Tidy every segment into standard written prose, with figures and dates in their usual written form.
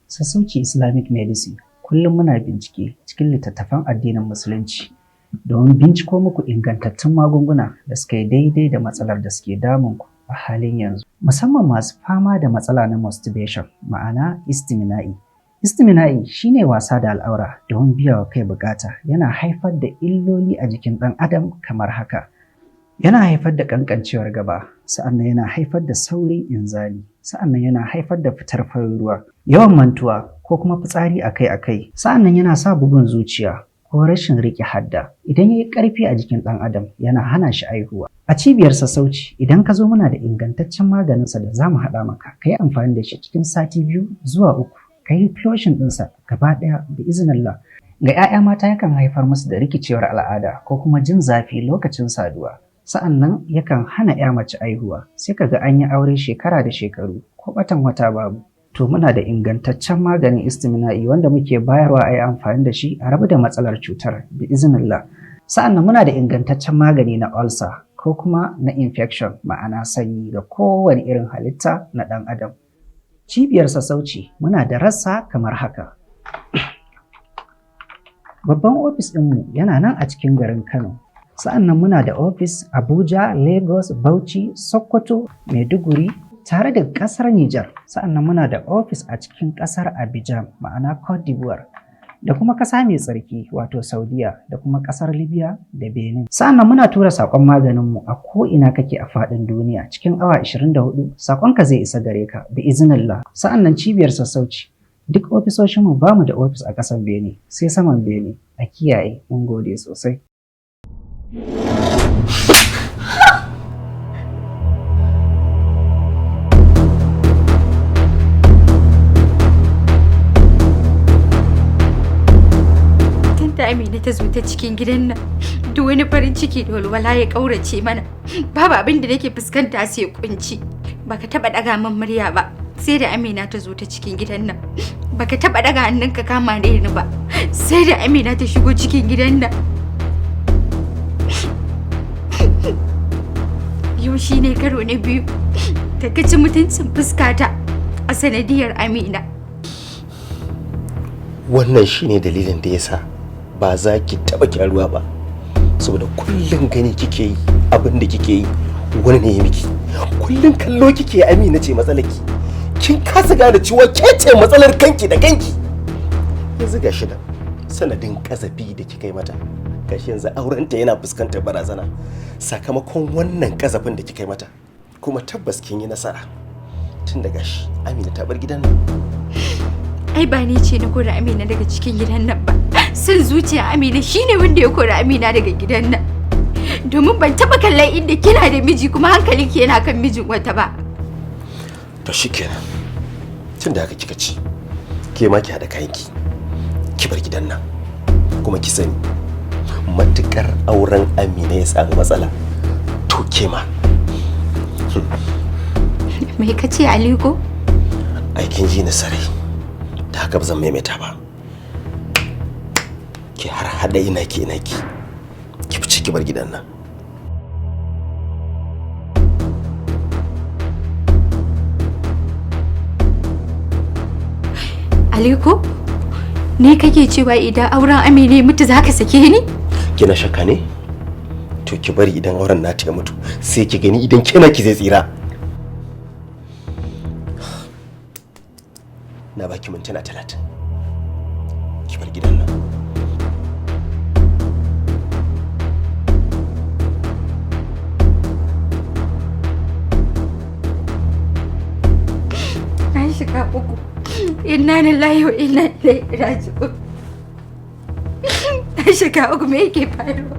Sassauci Islamic Medicine, kullum muna bincike cikin littattafan addinin Musulunci domin binciko muku ingantattun magunguna da suka yi daidai da matsalar da suke damun ku a halin yanzu. Musamman masu fama da matsala na masturbation, ma'ana istimina'i. Istimina'i shine wasa da al'aura domin biya wa kai bukata, yana haifar da illoli a jikin ɗan adam kamar haka. Yana haifar da ƙanƙancewar gaba, sa'annan yana haifar da saurin inzali, sa'annan yana haifar da fitar farin ruwa, yawan mantuwa ko kuma fitsari akai-akai, sa'annan yana sa bugun zuciya ko rashin riƙe hadda. Idan ya yi ƙarfi a jikin ɗan adam, yana hana shi aihuwa. A cibiyar Sassauci, idan ka zo, muna da ingantaccen maganinsa da za mu haɗa maka, ka yi amfani da shi cikin sati 2 zuwa 3, ka yi flushing ɗinsa gaba ɗaya da izinillah. Ga 'ya'ya mata, yakan haifar musu da rikicewar al'ada ko kuma jin zafi lokacin saduwa. Sa'annan yakan hana 'ya mace aihuwa, sai ka ga an yi aure shekara da shekaru, ko ɓatan wata babu. To, muna da ingantaccen maganin istimina'i wanda muke bayarwa a yi amfani da shi a rabu da matsalar cutar bi iznillah. Sa'annan muna da ingantaccen magani na ulcer ko kuma na infection, ma'ana sanyi, ga kowane irin halitta na ɗan adam. Cibiyar Sassauci muna da rassa kamar haka. Babban ofis ɗinmu yana nan a cikin garin Kano. Sa'annan muna da ofis Abuja, Lagos, Bauchi, Sokoto, Maiduguri, tare da ƙasar Nijar. Sa'annan muna da ofis a cikin ƙasar Abidjan, ma'ana Cote d'Ivoire, da kuma ƙasa mai tsarki, wato Saudiya, da kuma ƙasar Libya da Benin. Sa'annan muna tura saƙon maganinmu a ko'ina kake a faɗin duniya, cikin awa 24 saƙonka zai isa gare ka bi iznillah. Sa'annan cibiyar Sassauci, duk ofisoshinmu ba mu da ofis a ƙasan bene sai saman bene. A kiyaye, mun gode sosai. Tun da Amina ta zo ta cikin gidan nan, duk wani farin ciki da walwala ya ƙaurace mana. Babu abin da nake fuskanta sai kunci. Baka taba daga min murya ba, sai da Amina ta zo ta cikin gidan nan. Baka taba daga hannunka kama ni ba, sai da Amina ta shigo cikin gidan nan. Yau shine karo na biyu da ka ci mutuncin fuskata a sanadiyar Amina. Wannan shine dalilin da yasa ba za ki taba gyaruwa ba, saboda kullum gani kike yi abin da kike yi wani ne ya miki. Kullum kallo kike Amina ce matsalarki, kin kasa gane cewa ke ce matsalar kanki da kanki. Yanzu gashi nan, sanadin kazafi da kika yi mata, gashi yanzu aurenta yana fuskantar barazana sakamakon wannan kazafin da kika yi mata. Kuma tabbas kin yi nasara, tun da gashi Amina ta bar gidan nan. Ai ba ni ce na kori Amina daga cikin gidan nan ba. Son zuciya Amina shine wanda ya kori Amina daga gidan nan, domin ban taba kallon inda kina da miji kuma hankalinki yana kan mijin wata ba. To shikenan, tun da haka kika ci, ke ma ki haɗa kayanki ki bar gidan nan. Kuma ki sani, matukar auren Amina ya samu matsala, to ke ma Me ka ce, Aliko? Aikin ji na sarai da haka ba zan maimaita ba. Ki har haɗa ina ki ina ki ki fice ki bar gidan nan. Aliko, ni kake cewa idan auren Amina ya mutu zaka sake ni? Kina shakka ne? To, ki bari idan auren nata ya mutu, sai ki gani idan kina ki zai tsira. Na baki mintuna 30 ki bar gidan nan. Na shiga uku. Inna lillahi wa inna ilaihi raji'un. Na shiga uku, me yake faruwa?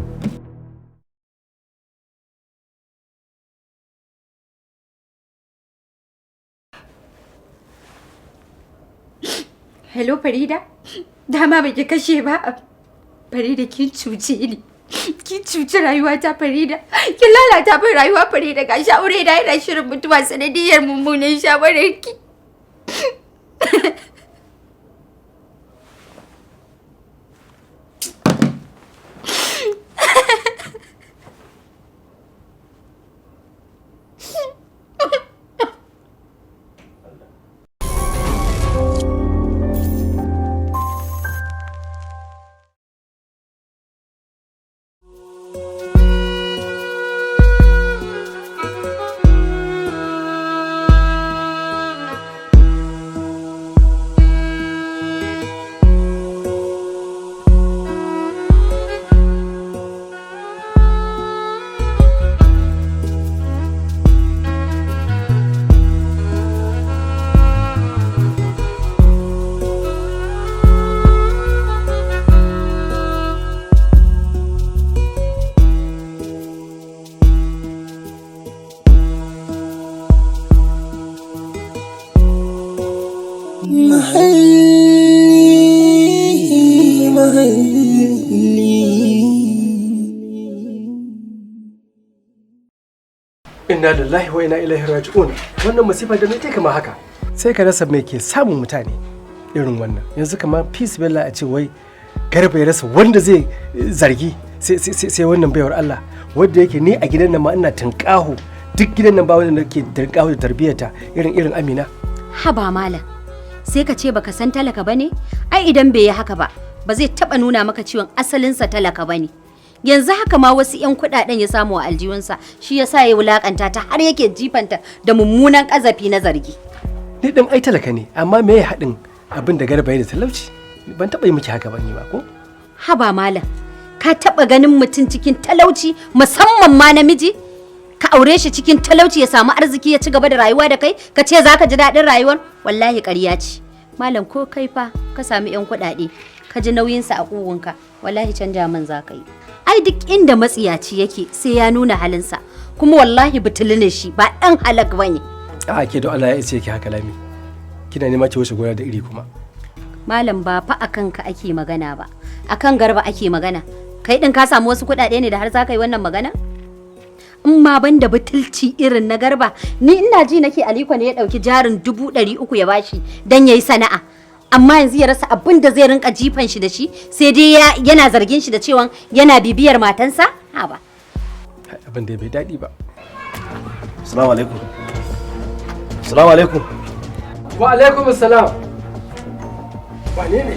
Hello, Farida, dama baki kashe ba. Farida, kin cuce ni. Kin cuci rayuwata, Farida. Kin lalata min rayuwa, Farida. Gashi aure na yana shirin mutuwa sanadiyar mummunan shawararki. Mahalli, mahalli. Inna lillahi wa inna ilaihi raji'un. Wannan masifa da mai kama haka, sai ka rasa mai ke samun mutane irin wannan. Yanzu kamar peace bella a ce wai Garba ya rasa wanda zai zargi sai wannan baiwar Allah, wanda yake ni a gidan nan ma ina tunƙaho, duk gidan nan ba wanda nake tunƙaho da tarbiyyarta irin Amina. Haba malam, sai ka ce baka san talaka bane? Ai idan bai yi haka ba, ba zai taba nuna maka ciwon asalinsa talaka bane. Yanzu haka ma wasu 'yan kudaden ya samu a aljihunsa, shi yasa ya wulakanta ta har yake jifanta da mummunan kazafi na zargi. Ni din ai talaka ne, amma me ya haɗin abin da Garba ya da talauci? Ban taɓa yi miki haka ba ni ba ko? Haba malam, ka taba ganin mutum cikin talauci, musamman ma namiji? Ka aure shi cikin talauci ya samu arziki ya ci gaba da rayuwa da kai, ka ce zaka ji daɗin rayuwar? Wallahi ƙarya ce. Malam, ko kai fa ka sami 'yan kuɗaɗe, ka ji nauyinsa a ƙugunka, wallahi canja man za ka yi. Ai duk inda matsiyaci yake sai ya nuna halinsa, kuma wallahi butulu ne shi, ba ɗan halak ba ne. A ke don Allah ya isa yake haka, Lami. Kina nema ki wuce gona da iri kuma. Malam, ba fa akan ka ake magana ba, akan Garba ake magana. Kai ɗin ka samu wasu kuɗaɗe ne da har za ka yi wannan magana? In ma ban da butulci irin na Garba, ni ina ji nake Aliko ne ya ɗauki jarin 300,000 ya bashi don ya yi sana'a. Amma yanzu ya rasa abin da zai rinka jifan shi da shi, sai dai yana zargin shi da cewa yana bibiyar matansa. Haba. Abin da bai daɗi ba. Assalamu alaikum. Assalamu alaikum. Wa alaikum assalam. Wane ne?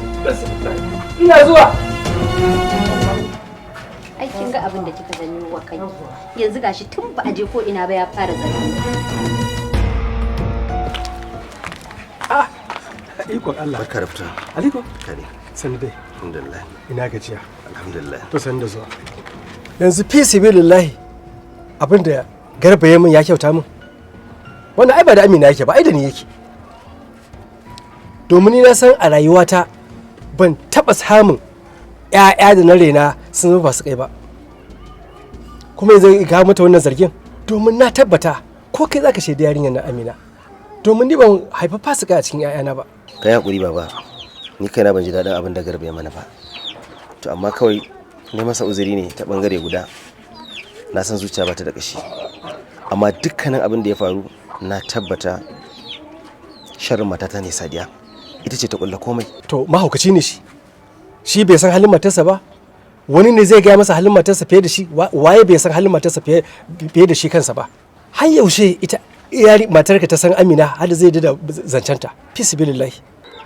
Ina zuwa. Ai kin ga abin da kika janyo wa kai. Yanzu gashi tun ba a je ko ina ba ya fara zargi. Ah, ikon Allah. Barka da fita. Aliko. Kare. Sani dai. Alhamdulillah. Ina gajiya? Alhamdulillah. To, sani da zuwa. Yanzu fi sabilillahi, abinda Garba ya min ya kyauta min? Wannan ai ba da Amina yake ba, ai da ni yake. Domin ni na san a rayuwata ban taɓa samun ‘ya'ya da na rena sun zama ba su kai ba. Kuma yanzu ga mata wannan zargin, domin na tabbata ko kai zaka shaidi yarinyar na Amina. Domin ni ban haifa fasika a cikin ‘ya'yana ba. Kai hakuri baba. Ni kaina ban ji daɗin abin da Garba ya mana ba. To amma kawai ne masa uzuri ne ta bangare guda. Na san zuciya ba ta da ƙashi. Amma dukkanin abin da ya faru na tabbata sharrin matata ne Sadiya. Ita ce ta kulla komai. To mahaukaci ne shi. Shi bai san halin matarsa ba. Wani ne zai gaya masa halin matarsa fiye da shi? Waye bai san halin matarsa fiye da shi kansa ba? Har yaushe ita yari matarka ta san Amina har da zai da zancenta? Fisabilillahi.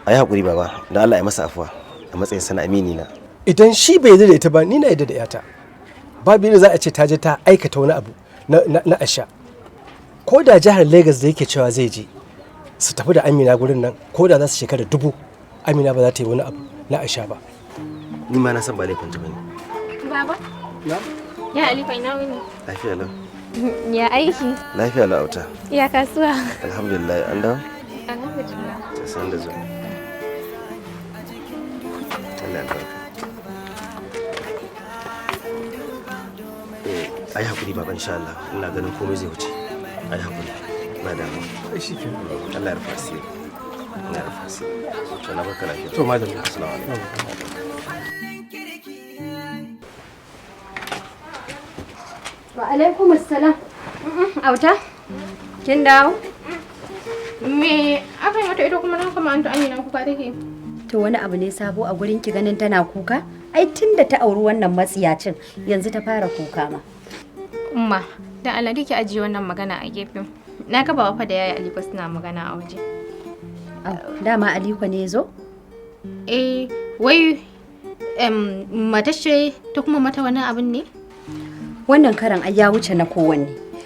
A yi hakuri baba, don Allah ya masa afuwa a matsayin sana amini na. Idan shi bai yarda da ita ba, ni na yarda da yata. Babu yadda za a ce ta je ta aikata wani abu na asha. Ko da jihar Lagos da yake cewa zai je su tafi da Amina gurin nan, ko da za su shekara 1000, Amina ba za ta yi wani abu na asha ba. Ni ma na san ba laifin ta bane. Baba? Na? Ya Alifa, ina wuni? Lafiya lau. Ya aiki? Lafiya lau, auta. Ya kasuwa? Alhamdulillah, an dawo. Alhamdulillah. Ta san da zuwa. Allah ya albarka. Eh, ayi hakuri baba, insha Allah. Ina ganin komai zai wuce. Ayi hakuri. Ba damuwa. Ai shi kenan. Allah ya rufa asiri. Allah ya rufa asiri. To na barka lafiya. To madalla. Assalamu alaikum. Wa alaikum assalam. Auta? Kin dawo? Me aka yi mata ita kuma na kama Anta Amina kuka take? To wani abu ne sabo a gurin ki ganin tana kuka? Ai tunda ta auri wannan matsiyacin yanzu ta fara kuka ma. Umma, dan Allah duk ki ajiye wannan magana a gefe. Na ga baba fa da yaya Aliko suna magana a waje. Au, dama Aliko ne ya zo? Eh, wai matar ce ta kuma mata wani abin ne? Wannan karan ai ya wuce na kowanne.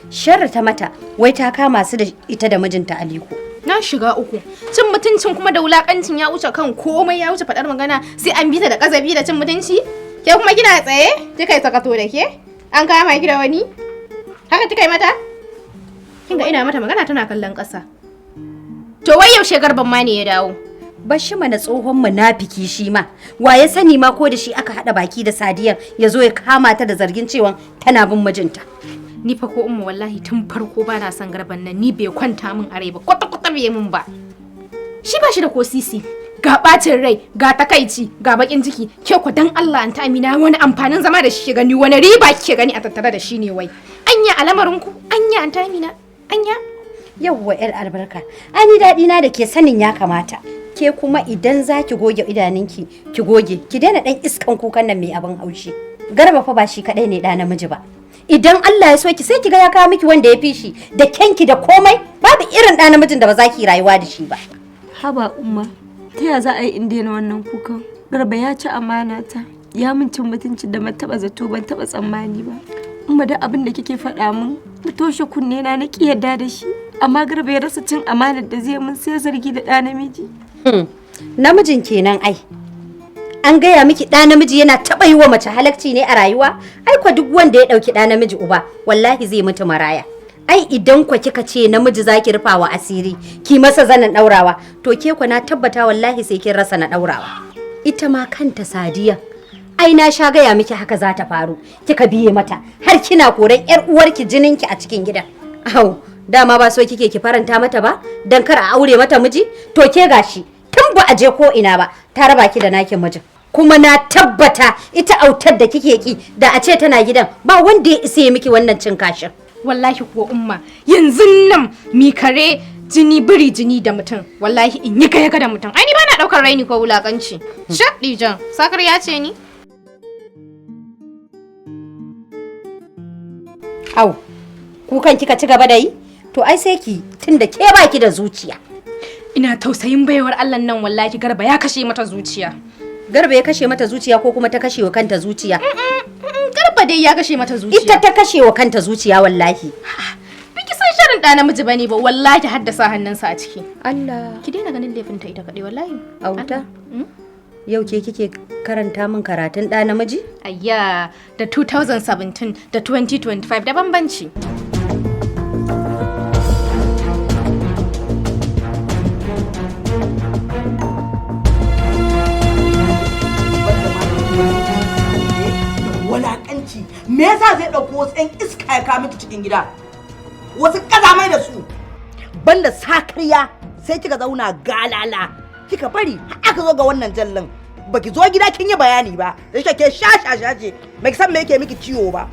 Sharri ta mata, wai ta kama su da ita da mijinta Aliko. Na shiga uku. Cin mutuncin kuma da wulakancin ya wuce kan komai, ya wuce faɗar magana, sai an bi ta da kazabi da cin mutunci. Ke kuma kina tsaye, kika yi sakato da ke? An kama ki da wani? Haka kika yi mata? Kin ga ina mata magana tana kallon ƙasa. To wai yaushe Garban ma ne ya dawo? Bashi mana, tsohon munafiki shi ma. Wa ya sani ma ko da shi aka hada baki da Sadiyan ya zo ya kama ta da zargin cewa tana bin mijinta. Ni fa ko Umma, wallahi tun farko ba na son Garban nan, ni bai kwanta min a rai ba. Kwata kwata bai min ba. Shi ba shi da ko sisi. Ga bacin rai, ga takaici, ga bakin ciki. Ke ku dan Allah, Anta Amina, wani amfanin zama da shi ke gani, wani riba kike gani a tattare da shi ne wai? Anya al'amarin ku, anya Anta Amina, anya. Yawwa, yar albarka. Ani daɗi na da ke sanin ya kamata. Ke kuma idan za ki goge idanunki, ki goge, ki daina ɗan iskan kukan nan mai abin haushi. Garba fa ba shi kaɗai ne ɗa namiji ba. Idan Allah ya so ki, sai ki ga ya kawo miki wanda ya fi shi da kyanki da komai, babu irin ɗa namijin da ba za ki rayuwa da shi ba. Haba Umma, ta ya za a yi in daina wannan kukan? Garba ya ci amana ta, ya min cin mutunci da ban taɓa zato, ban taɓa tsammani ba. Umma, da abin da kike faɗa min, na toshe kunne na, na ƙi yarda da shi. Amma Garba ya rasa cin amanar da zai min sai zargi da ɗa namiji. Namijin kenan ai. An gaya miki ɗa namiji yana taɓa yi wa mace halakci ne a rayuwa? Ai kwa duk wanda ya ɗauki ɗa namiji uba, wallahi zai mutu maraya. Ai idan kwa kika ce namiji zaki rufa wa asiri, ki masa zanin ɗaurawa, to ke kwa na tabbata wallahi sai kin rasa na ɗaurawa. Ita ma kanta Sadiya, ai na sha gaya miki haka za ta faru, kika biye mata har kina koran yar uwarki jininki a cikin gidan. Au, dama ba so kike ki faranta mata ba, dan kar a aure mata miji, to ke gashi tun ba a je ko ina ba ta raba ki da nakin mijin. Kuma na tabbata ita autar da kike ki, da a ce tana gidan, ba wanda ya isa ya miki wannan cin kashin. Wallahi kuwa Umma, yanzu nan mi kare jini biri jini da mutum, wallahi in yi gaya da mutum. Ai ni bana daukar raini ko wulakanci. Shaɗi jan, sakar ya ce ni. Au, kukan kika ci gaba da yi? To ai sai ki, tunda ke baki da zuciya. Ina tausayin baiwar Allah nan, wallahi Garba ya kashe mata zuciya. Garba ya kashe mata zuciya ko kuma ta kashe wa kanta zuciya? Garba dai ya kashe mata zuciya. Ita ta kashe wa kanta zuciya wallahi. Biki san sharin ɗa namiji bane ba, wallahi haddasa hannunsa a ciki. Allah. Ki daina ganin laifinta ita kaɗai wallahi. Auta. Yau ke kike karanta min karatun ɗa namiji? Ayya, da 2017 da 2025 da bambanci. Walakanci, me yasa zai ɗauko wasu 'yan iska ya kawo miki cikin gida, wasu ƙazamai da su banda sakarya? Sai kika zauna galala, kika bari har aka zo ga wannan jallin, baki zo gida kin yi bayani ba. Da shi ke sha sha sha ce bai san me yake miki ciwo ba.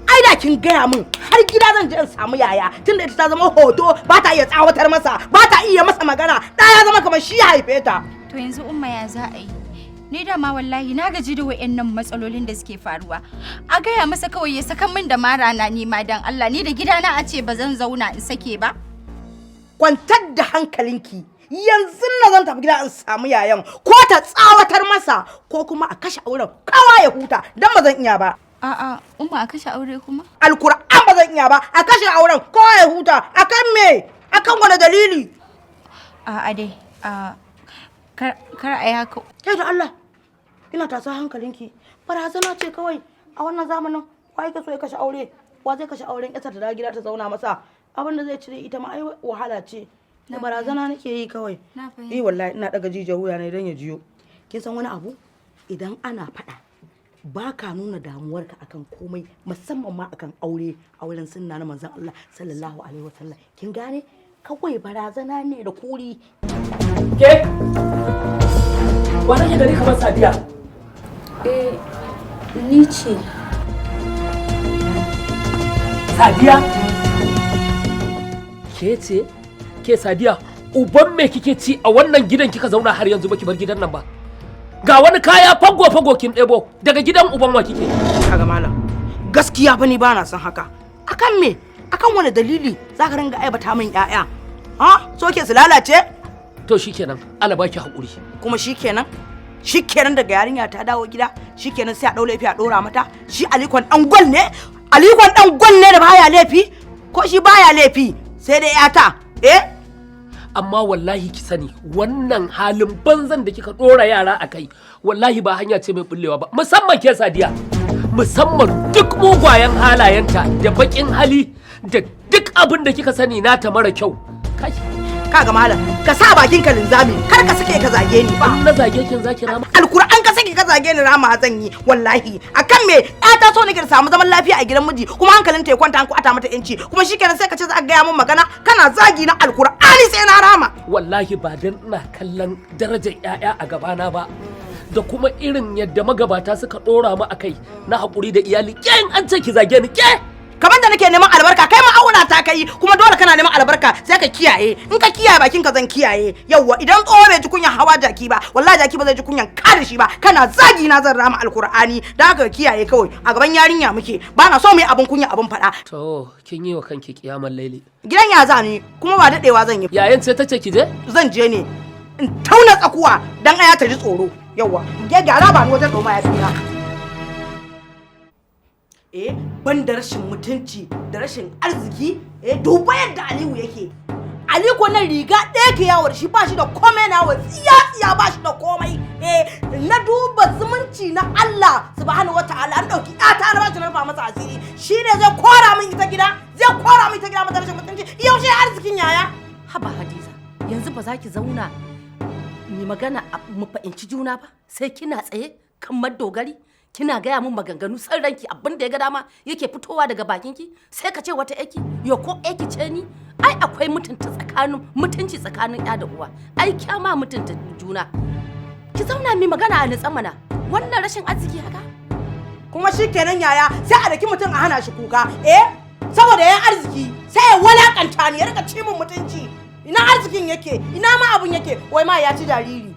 Ai da kin gaya min, har gida zan je in samu yaya, tunda ita ta zama hoto, ba ta iya tsawatar masa, ba ta iya masa magana, ɗa ya zama kamar shi ya haife ta. To yanzu Umma ya za a yi? Ni dama wallahi na gaji da wayannan matsalolin da suke faruwa. A gaya masa kawai ya saka min da mara na nima, dan Allah, ni da gidana a ce ba zan zauna in sake ba. Kwantar da hankalinki, yanzu na zan tafi gida in samu yayan, ko ta tsawatar masa ko kuma a kashe auren kawa ya huta, dan ba zan iya ba. A'a Umma, a kashe aure kuma? Alkur'an ba zan iya ba, a kashe auren kowa ya huta. Akan me? Akan wani dalili? A'a dai, a kar kar a yi haka. Kai da Allah, ina tasa hankalinki, barazana ce kawai. A wannan zamanin wa yake so ya kashe aure? Wa zai kashe auren yasa ta dawo gida ta zauna masa? Abin da zai cire ita ma ai wahala ce. Da barazana nake yi kawai. Na fahimta. Eh, wallahi ina daga jijiyar wuya ne don ya jiyo. Kin san wani abu, idan ana faɗa ba ka nuna damuwarka akan komai, musamman ma akan aure, auren sunna na manzon Allah sallallahu alaihi wasallam. Kin gane? Kawai barazana ne da kuri. Ke? Wa nake gani kamar Sadiya? Eh, ni ce. Sadiya? Ke ce? Ke Sadiya, uban me kike ci a wannan gidan kika zauna har yanzu baki bar gidan nan ba? Ga wani kaya fago fago kin ɗebo, daga gidan uban wa kike? Kaga malam, gaskiya fa ni ba na son haka. Akan me? Akan wani dalili za ka ringa aibata min 'ya'ya? Ha, so ke su lalace? To shikenan, Allah baki hakuri. Kuma shikenan, shikenan, daga yarinya ta dawo gida shikenan sai a ɗau laifi a ɗora mata. Shi Alikon ɗan gwal ne? Alikon ɗan gwal ne da baya laifi? Ko shi baya laifi sai dai 'yata, eh? Amma wallahi ki sani, wannan halin banzan da kika ɗora yara a kai, wallahi ba hanya ce mai bullewa ba, musamman ke Sadiya. Musamman duk mugayen halayenta da baƙin hali da duk abin da kika sani nata mara kyau. Kai, Kaga malam, ka sa bakin ka linzami, kar ka sake ka zage ni ba. In na zage kin zaki rama? Alkur'an ka sake. Ka zage ni, rama zan yi wallahi. Akan me? Ta so nake da samu zaman lafiya a gidan miji, kuma hankalin ta ya kwanta, an kwata mata yanci, kuma shikenan sai ka ce za ka gaya min magana. Kana zagi na, Alkur'ani sai na rama. Wallahi ba dan ina kallon darajar 'ya'ya a gabana ba, da kuma irin yadda magabata suka dora mu akai na haƙuri da iyali, ke in an ce ki zage ni ke. Kamar da nake neman albarka, kai ma aura ta kai, kuma dole kana neman albarka, sai ka kiyaye. In ka kiyaye bakin ka, zan kiyaye. Yawwa, idan tsoho bai ji kunyan hawa jaki ba, wallahi jaki ba zai ji kunyan kada shi ba. Kana zagi na, zan rama, Alkur'ani. Da haka kiyaye kawai, a gaban yarinya muke, ba na so mu yi abin kunya, abin faɗa. To, kin yi wa kanki kiyamar laili. Gidan ya za ni, kuma ba daɗewa zan yi. Yayan ce tace ki je? Zan je ne in tauna tsakuwa dan aya ta ji tsoro. Yawwa, ge gyara, ba ni wajen doma ya tsira. Ban da rashin mutunci da rashin arziki. Duba yadda Aliyu yake. Aliko nan riga ɗaya ke yawo da shi, ba shi da komai, na wa tsiya tsiya, ba shi da komai. Na duba zumunci na Allah Subhanahu wataala, an ɗauki ƴata na bashi, na rufa masa asiri, shine zai kora min ita gida, zai kora min ita gida mata rashin mutunci. Yaushe arzikin, yaya? Haba Hadiza, yanzu ba za ki zauna mi magana mu fahimci juna ba, sai kina tsaye kamar dogari, kina gaya mun maganganu san ranki, abin da ya ga dama yake fitowa daga bakinki, sai ka ce wata eki yo ko eki ce ni. Ai akwai mutunta tsakanin mutunci tsakanin ya da uwa, ai kyama mutunta juna. Ki zauna mi magana a nutsa mana, wannan rashin arziki haka? Kuma shikenan yaya, sai a daki mutum a hana shi kuka. Saboda ya arziki sai ya walakanta ni, ya rika ci min mutunci. Ina arzikin yake? Ina ma abun yake? Wai ma ya ci jariri.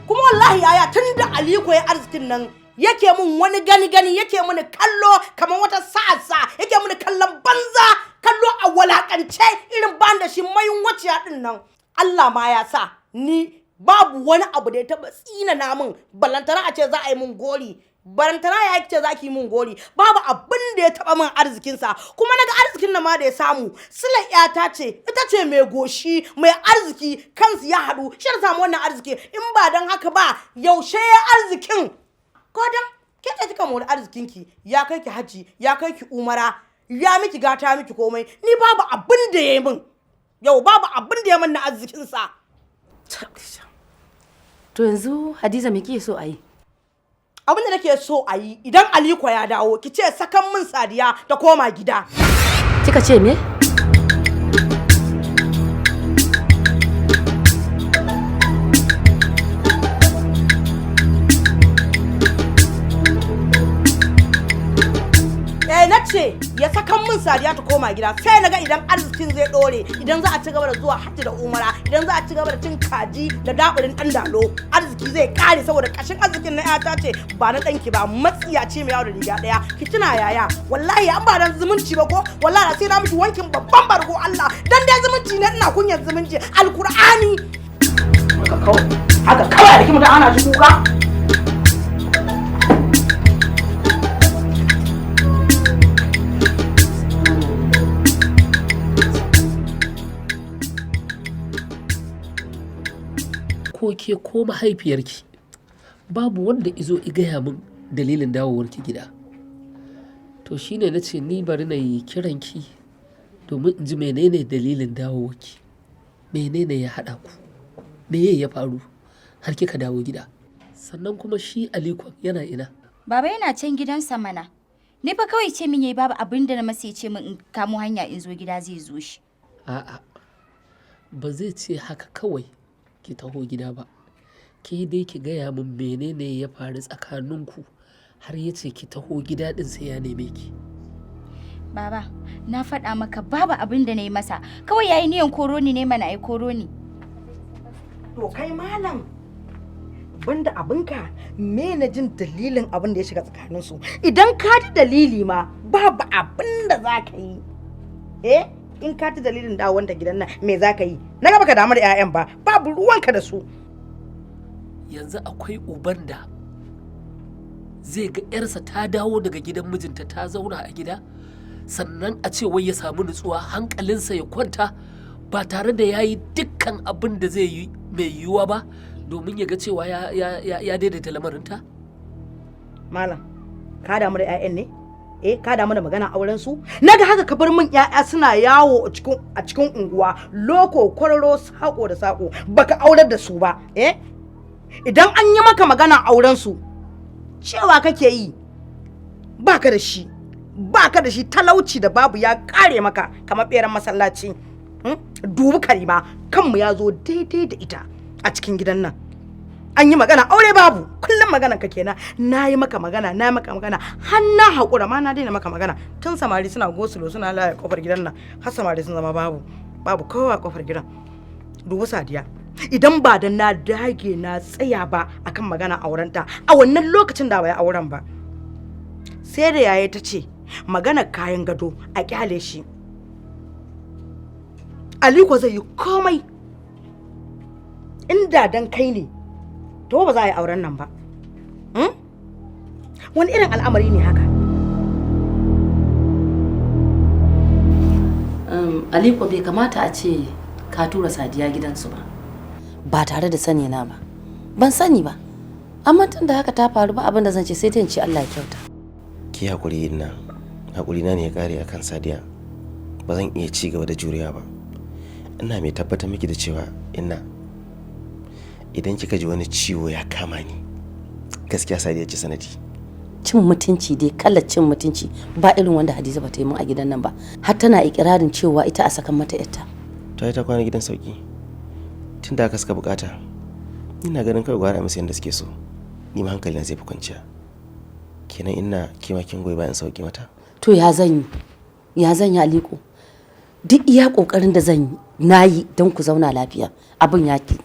Kuma wallahi yaya, tun da Aliko ya arzikin nan, yake mun wani gani gani, yake muni kallo kamar wata sa'asa, yake muni kallon banza, kallo a walakance, irin ban da shi mayun waciya din nan. Allah ma ya sa ni babu wani abu da ya taba tsina na min, balantana a ce za a yi mun gori, barantana ya ce za ki yi mun gori. Babu abin da ya taba min arzikinsa. Kuma naga arzikin nan ma da ya samu, silar yata ce, ita ce mai goshi mai arziki, kansu ya haɗu shi da samu wannan arziki. In ba don haka ba, yaushe ya arzikin? Ko dan ke ce kika mori arzikinki, ya kai ki haji, ya kai ki umara, ya miki gata, miki komai. Ni babu abin da ya yi min yau, babu abin da ya min na arzikinsa. To yanzu Hadiza, me kike so a yi? Abin da nake so a yi, idan Aliko ya dawo, ki ce sakan min Sadiya ta koma gida. Kika ce me? Na ce ya sakan min Sadiya ta koma gida, sai na ga idan arzikin zai dore, idan za a ci gaba da zuwa hajji da umara, idan za a ci gaba da cin kaji da daburin dan dalo, arziki zai kare, saboda kashin arzikin na yata ce, ba na danki ba, matsiya ce mai yawo da riga daya. Ki tuna yaya, wallahi an ba dan zumunci ba ko, wallahi sai na miki wankin babban bargo. Allah dan dai zumunci ne, ina kunyar zumunci, Alkur'ani. Haka kawai, haka kawai da kimu da ana shi kuka. Ko ke ko mahaifiyarki, babu wanda izo i gaya min dalilin dawowarki gida. To shine na ce ni bari na yi kiranki domin in ji menene dalilin dawowarki, menene ya haɗa ku, meye ya faru har kika dawo gida. Sannan kuma shi Alikon yana ina? Baba yana can gidansa mana. Ni fa kawai ce min yayi, babu abin da na masa, ya ce min in kamo hanya in zo gida zai zo shi. A'a, ba zai ce haka kawai ki taho gida ba. Ke dai ki gaya min menene ya faru tsakaninku har ya ce ki taho gida din sai ya neme ki. Baba, na faɗa maka babu abin da na yi masa. Kawai yayi niyan koro ni ne mana, ai koro ni. To kai malam, banda abinka, me na jin dalilin abin da ya shiga tsakaninsu? Idan ka ji dalili ma, babu abin da za ka yi. In ka ji dalilin dawon da gidan nan, me za ka yi? Na gaba ka damu da 'ya'yan ba, babu ruwanka da su. Yanzu akwai uban da zai ga 'yarsa ta dawo daga gidan mijinta ta zauna a gida, sannan a ce wai ya samu nutsuwa, hankalinsa ya kwanta, ba tare da ya yi dukkan abin da zai yi mai yiwuwa ba domin ya ga cewa ya daidaita lamarinta? Malam, ka damu da 'ya'yan ne? Ka damu da magana auren su? Naga haka ka bar min 'ya'ya suna yawo a cikin unguwa, loko kwararo, sako da sako, baka aurar da su ba. Idan an yi maka magana auren su, Cewa kake yi baka da shi, baka da shi, talauci da babu ya kare maka kamar beran masallaci. Dubi Karima, kanmu ya zo daidai da ita a cikin gidan nan. An yi magana aure babu, kullum magana ka kenan. Na yi maka magana, na yi maka magana, har na haƙura ma na daina maka magana. Tun samari suna gosulo suna laye kofar gidan nan, har samari sun zama babu, babu kowa a kofar gidan. Dubi Sadiya, idan ba da na dage na tsaya ba akan magana aurenta a wannan lokacin da bai auren ba. Sai da yaya ta ce magana kayan gado a kyale shi, Aliko zai yi komai. Inda dan kai ne to ba za a yi auren nan ba. Wani irin al'amari ne haka? Aliko, bai kamata a ce ka tura Sadiya gidansu ba ba tare da sani na ba. Ban sani ba, amma tun da haka ta faru, ba abin da zan ce sai ta ce Allah ya kyauta. Ki hakuri ina, hakuri na ne ya kare akan Sadiya. Ba zan iya ci gaba da juriya ba. Ina mai tabbatar miki da cewa ina idan kika ji wani ciwo ya kama ni, gaskiya Sadiya ce sanadi. Cin mutunci dai, kala cin mutunci ba irin wanda Hadiza ba ta yi min a gidan nan ba, har tana ikirarin cewa ita a sakan mata yarta. Ta yi ta kwana gidan sauki tun da aka suka bukata. Ina ganin kawai gwara musu yadda suke so, ni ma hankali na zai fi kwanciya. Kenan ina kima kin goyi bayan sauki mata? To ya zan yi, ya zan yi Aliko? Duk iya kokarin da zan yi na yi don ku zauna lafiya, abin ya ki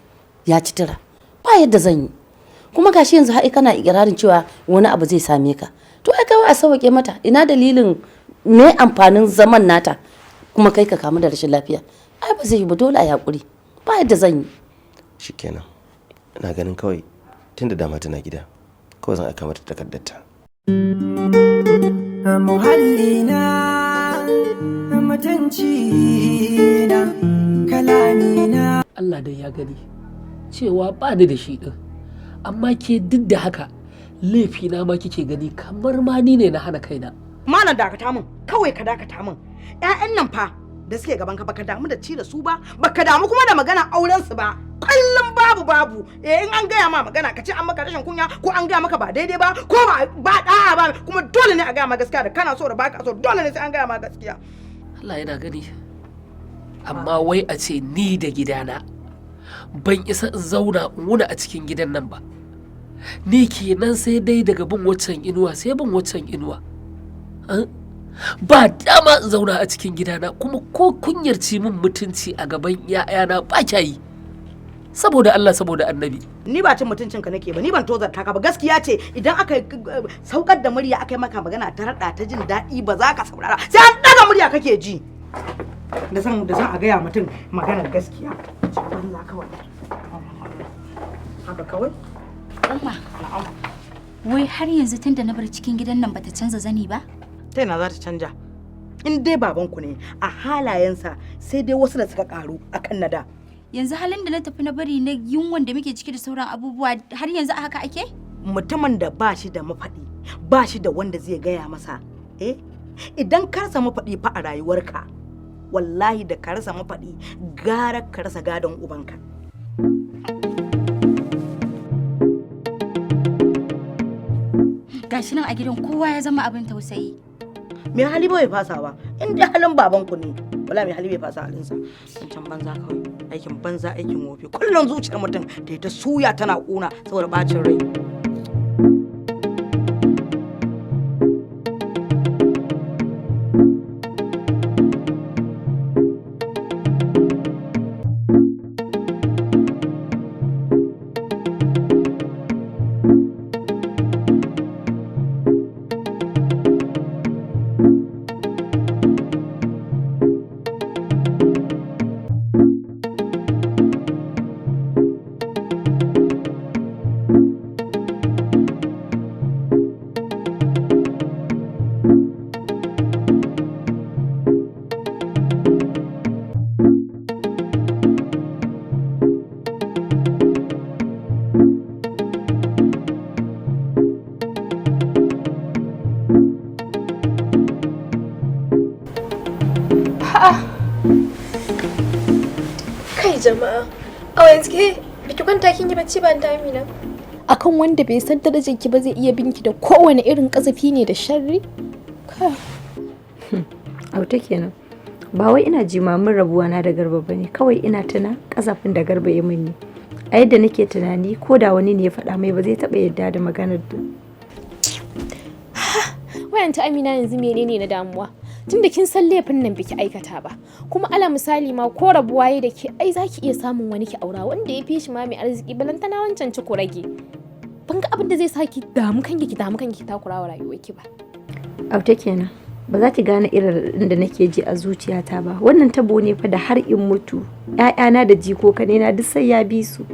ya ci tura, ba yadda zan yi. Kuma gashi yanzu har kana ikirarin cewa wani abu zai same ka. To ai kawai a sauke mata, ina dalilin me amfanin zaman nata kuma kai ka kamu da rashin lafiya? Ai ba zai yi ba, dole a hakuri, ba yadda zan yi. Shikenan, ina ganin kawai tunda dama tana gida, kawai zan aika mata takardarta. Muhallina, mutunci na, kalamina. Allah dai ya gani cewa ba ni da shi din, amma ke duk da haka laifina ma kike gani kamar ma ni ne na hana kaina. Malam, dakata min kawai, ka dakata min. Ƴaƴan nan fa da suke gaban ka, baka damu da ci da su ba, baka damu kuma da magana auren su ba. Kullum babu babu. Eh, in an gaya ma magana ka ce an maka rashin kunya, ko an gaya maka ba daidai ba, ko ba ba da'a ba. Kuma dole ne a gaya ma gaskiya, da kana so da baka so, dole ne sai an gaya ma gaskiya. Allah yana gani. Amma wai a ce ni da gidana ban isa in zauna in wuna a cikin gidan nan ba. Ni kenan sai dai daga bin waccan inuwa sai bin waccan inuwa. Ba dama in zauna a cikin gidana, kuma ko kunyar ci min mutunci a gaban 'ya'yana ba kya yi. Saboda Allah, saboda Annabi. Ni ba cin mutuncin ka nake ba, ni ban tozarta ka ba. Gaskiya ce, idan aka saukar da murya aka yi maka magana ta raɗa ta jin daɗi, ba za ka saurara, sai an ɗaga murya kake ji. Da san a gaya mutum maganar gaskiya. Banza kawai. Haka kawai. Umma, wai har yanzu tun da na bar cikin gidan nan bata canza zani ba? Ta ina za ta canja? In dai babanku ne a halayensa, sai dai wasu da suka karu akan na da. Yanzu halin da na tafi na bari na yunwan da muke ciki da sauran abubuwa, har yanzu a haka ake? Mutumin da ba shi da mafaɗi, ba shi da wanda zai gaya masa. Eh, idan ka rasa mafaɗi fa a rayuwarka, wallahi da ka rasa mafaɗi gara ka rasa gadon ubanka. Gashi nan a gidan kowa ya zama abin tausayi. Mai hali bai fasa ba, in dai halin babanku ne, wala mai hali bai fasa halinsa. Wancan banza kawai, aikin banza aikin wofi. Kullum zuciyar mutum ta yi ta suya tana ƙuna saboda bacin rai. A'a. Kai jama'a. A yanzu ke biki kwanta kin yi bacci ba, ta Amina? Akan wanda bai san darajar ki ba zai iya binki da kowane irin kazafi ne da sharri. Kai. Auta kenan. Ba wai ina jimamin rabuwa na da Garba bane, kawai ina tuna kasafin da Garba ya min ne. A yadda nake tunani, ko da wani ne ya faɗa mai ba zai taɓa yadda da maganar da. Wayan ta Amina, yanzu menene na damuwa? Tunda kin san laifin nan biki aikata ba. Kuma ala misali ma, ko rabuwa yayi da ke, ai zaki iya samun wani ki aura wanda ya fi shi ma mai arziki, balantana wancan ci ko rage. Ban ga abin da zai sa ki damu kanki, ki damu kanki, ki takura wa rayuwarki ba. Auta kenan. Ba za ki gane irin raɗaɗin da nake ji a zuciyata ba. Wannan tabo ne fa da har in mutu, ‘ya'yana da jikokanena duk sai ya bi su.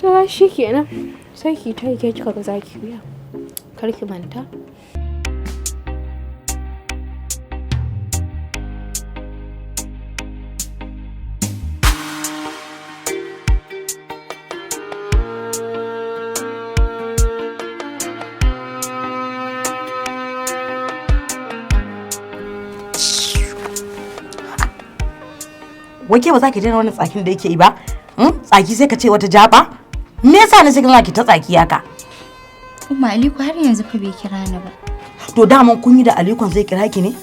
To shi kenan. Sai ki ta ke kika ga zaki biya. Kar ki manta. Wai ke ba za ki daina wani tsakin da yake yi ba? Tsaki sai ka ce wata jaba? Me yasa ne sai kana ki ta tsaki haka? Umma, Aliko har yanzu fa bai kira ni ba. To daman kun yi da Alikon zai kira ki ne?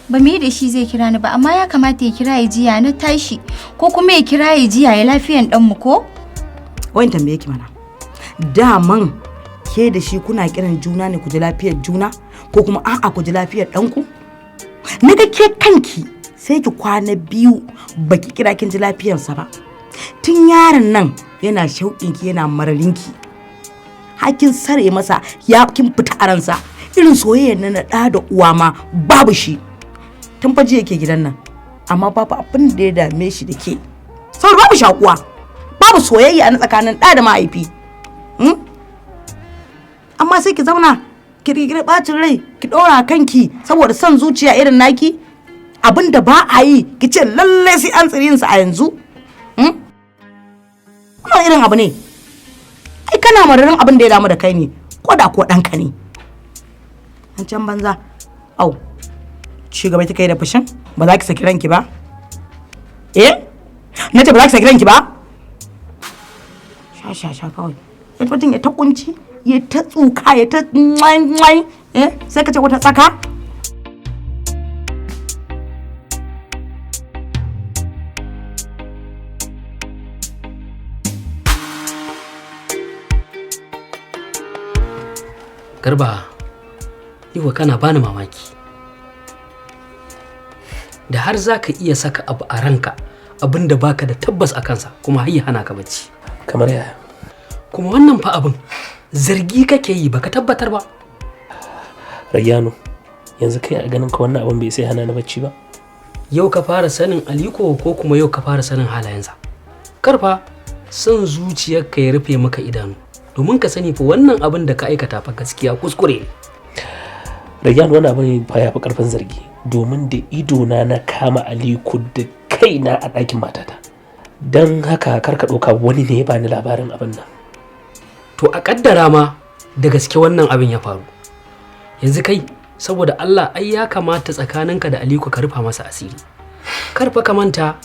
Ba me da shi zai kira ni ba, amma ya kamata ya kira ya jiya na tashi, ko kuma ya kira ya jiya ya lafiyan dan mu ko? Wayan tambaye ki mana. Daman ke da shi kuna kiran juna ne ku ji lafiyar juna, ko kuma a'a ku ji lafiyar ɗanku? Naga ke kanki sai ki kwana 2 baki kira kin ji lafiyarsa ba. Tun yaron nan yana shauƙinki, yana mararinki. Hakin sare masa ya kin fita a ransa. Irin soyayyar na ɗa da uwa ma babu shi. Tun fa jiya yake gidan nan, amma babu abin da ya dame shi da ke. Saboda babu shakuwa, babu soyayya na tsakanin ɗa da mahaifi. Amma sai ki zauna ki kirkiri ɓacin rai ki ɗora kanki saboda son zuciya irin naki. Abin da ba a yi ki ce lallai sai an tsiri sa a yanzu. Wannan irin abu ne. Ai kana mararin abin da ya damu da kai ne, ko da ko ɗanka ne. An can banza. Au, ci gaba kika yi da fushin? Ba za ki saki ranki ba? Eh? Na ce ba za ki saki ranki ba? Sha sha sha kawai. Sai mutum ya ta kunci, ya ta tsuka, ya ta nwai nwai, eh? Sai ka ce wata tsaka? Garba, ni wa kana bani mamaki. Da har za ka iya saka abu a ranka, abin da baka da tabbas a kansa, kuma har ya hana ka bacci. Kamar yaya? Kuma wannan fa abin zargi kake yi, baka tabbatar ba. Rayyano, yanzu kai a ganin ka wannan abin bai sai hana ni bacci ba? Yau ka fara sanin Aliko ko kuma yau ka fara sanin halayensa? Karfa son zuciyarka ya rufe maka idanu. Domin ka sani fa wannan abin da ka aikata fa gaskiya kuskure ne. Rayyan, wannan abin fa ya fi karfin zargi, domin da idona na kama Aliko da kaina a ɗakin matata. Don haka kar ka ɗauka wani ne ya bani labarin abin nan. To a kaddara ma da gaske wannan abin ya faru. Yanzu kai saboda Allah ai ya kamata tsakaninka da Aliko ka rufa masa asiri. Kar fa ka manta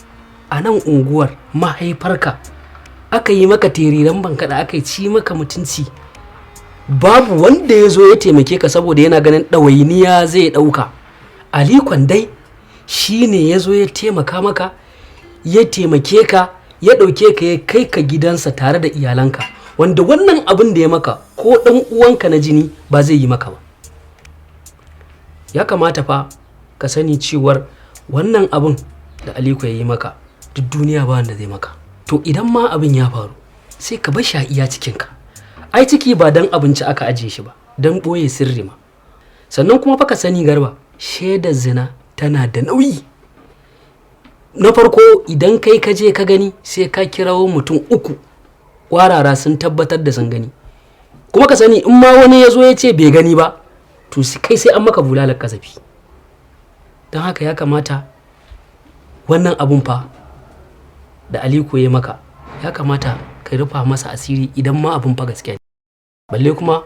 a nan unguwar mahaifarka aka yi maka teriran bankaɗa, aka yi ci maka mutunci. Babu wanda ya zo ya taimake ka saboda yana ganin ɗawainiya zai ɗauka. Alikon dai shi ne ya zo ya taimaka maka, ya taimake ka, ya ɗauke ka ya kai ka gidansa tare da iyalanka, wanda wannan abin da ya maka ko ɗan uwanka na jini ba zai yi maka ba. Ya kamata fa ka sani cewar wannan abin da Aliko ya yi maka duk duniya ba wanda zai maka. To idan ma abin ya faru sai ka bar shi a iya cikinka. Ai ciki ba don abinci aka ajiye shi ba, don ɓoye sirri ma. Sannan kuma fa ka sani Garba, shaidar zina tana da nauyi. Na farko idan kai ka je ka gani sai ka kirawo mutum 3 kwarara sun tabbatar da sun gani. Kuma ka sani in ma wani ya zo ya ce bai gani ba, to kai sai an maka bulalar kasafi. Don haka ya kamata wannan abun fa da Aliko ya maka, ya kamata ka rufa masa asiri idan ma abun fa gaskiya ne. Balle kuma